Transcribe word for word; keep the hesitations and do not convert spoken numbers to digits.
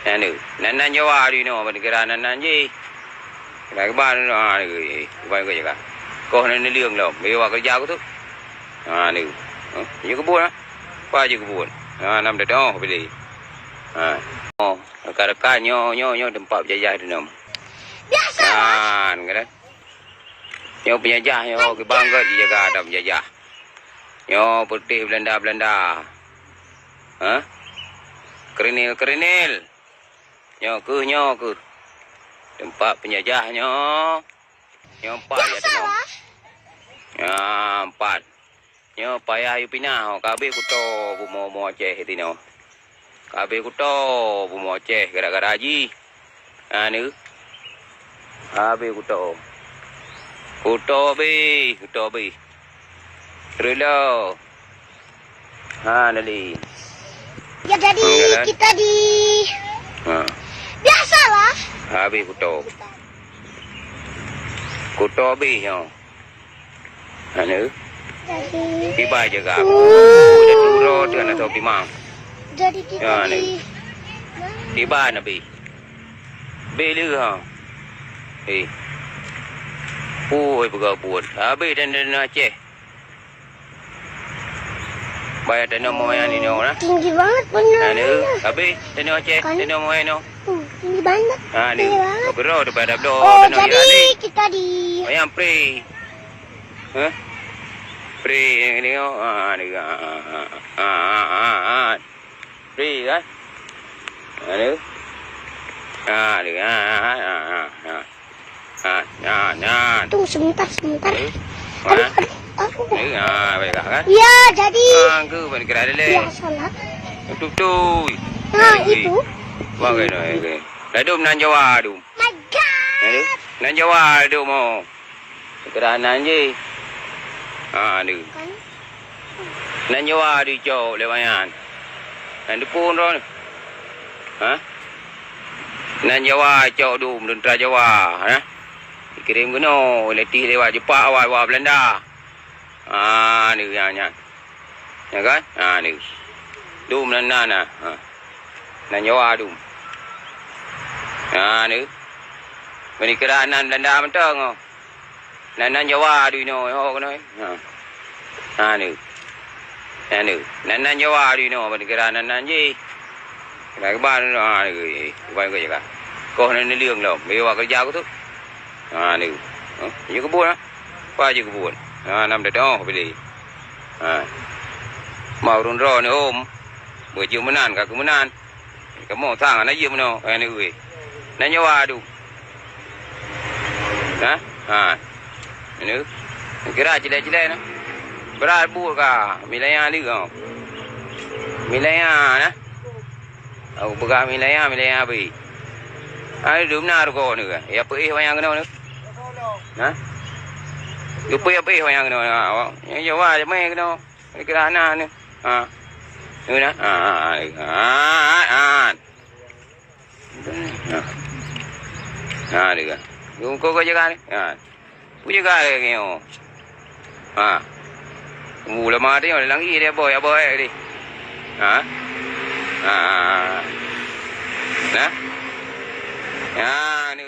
Nyan tu. Nan-nan Jawa di noe, ban kira nan-nan jih. Kira kiban, ha, ni, kiban ke jaga. Koh nan neuleueng lom, beu awak keureuja ku tu. Ha, ni. Ha, nyoe keubon, ha. Apa je keubon. Ha, nam dah tengok pilih. Ha. Oh, rekan-rekan, nyoe, nyoe, nyoe teumpat peujajah tu nom. Biasa. Ha, ni kan. Nyoe peujajah, nyoe kiban ke dijaga dan peujajah. Nyoe putih Belanda-Belanda. Ha? Keureunil-keureunil. Nyoe keuh, nyoe keuh. Teumpat peujajah nyoe. Nyoe empat ya teunoe. Nyoe empat. Nyoe payah yue pinah, ka habéh kuto bumoe-bumoe Aceh tinoe. Ka habéh kuto bumoe Aceh gara-gara jih. Ha, ni. Habéh kuto. Kuto bih, kuto bih. Rela. Ha, Dali. Ya, jadi kita di Ha. Biasalah. Habéh kuto. Kuto bih nyoe. Anu. Jadi. Tiba je gak. Udah turun tu anak tau timang. Jadi kita di. Tiba Nabi. Bih lé ha. Eh. Ui, peugah buet. Habéh dan dan Aceh. Bayar tanah moe nyoe lah. Tinggi banget bener. Ada. Habéh tanah Aceh, tanah moe nyoe. Hmm, tinggi banget. Ha, ni. Tinggi banget. Kau kira tu pada bloe. Oh, jadi kita di. Bayang pre. Hah? Pre yang ni oh. Ha, ni. Ha, ha, ha. Pre kan? Ha, ni. Ha, ni. Ha, ha, ha, ha. Ha, nyan, nyan. Tunggu sebentar, sebentar. Eh, aduh, aduh, aduh. Eh, ha, baiklah kan? Ya, jadi. Ha, ke mana kira ada leh? Biasalah. Betul-betul. Ha, itu. Bang kena, eh. Ladum nan Jawa tu. My God. Eh, nan Jawa tu mau. Kira nan je. Ha, ni. Kan? Nan Jawa dicok lé banyan. Nan deupun droe. Ha? Nan Jawa cok dum tentara Jawa, ha? Dikirim keunoe, latih lewat Jepak awak, awak Belanda. Ha, ni nyan, nyan. Ya kan? Ha, ni. Dum nan nan, ha. Ha. Nan Jawa dum. Ha, ni. Meunyoe kira nan Belanda mantong, oh. Nan, nan Jawa dui noe, ho keunoe. Ha. Ha, ni. Ha, ni. Nan, nan Jawa dui noe, ban kira nan, nan jih. Kira kiban, ha, ni. Kiban ke jaga. Koh nan neuleueng lom, beu awak keureuja ku tu. Ha, ni. Ha, jeuet keubon, ha. Apa jeuet keubon. Ha, nam dah tengok pilih. Ha. Mau ureueng droe ni, om. Beujeuet meunan, ka keu meunan. Kamoe sang na jeuem meunoe, eh, ni weh. Nan Jawa tu. Ha? Ha. Ni. Kira cilai-cilai na. Berat buet ka. Milaya ni kau. Milaya na. Aku peugah milaya, milaya api. Ha, dum na ruko ni ke? Ya peuih wayang kena ni. Ha? Geupeuih-peuih wayang kena. Ha, yang Jawa je main kena. Kira na ni. Ha. Ni na. Ha, ha, ha. Ha, ha, ha. Ha. Ha, dia kan. Ni muka kau jaga ni. Ha. Ku jaga lagi nyoe. Ha. Mu lama dia, lagi dia boy, boy ni. Ha. Ha. Nah. Ha, ni.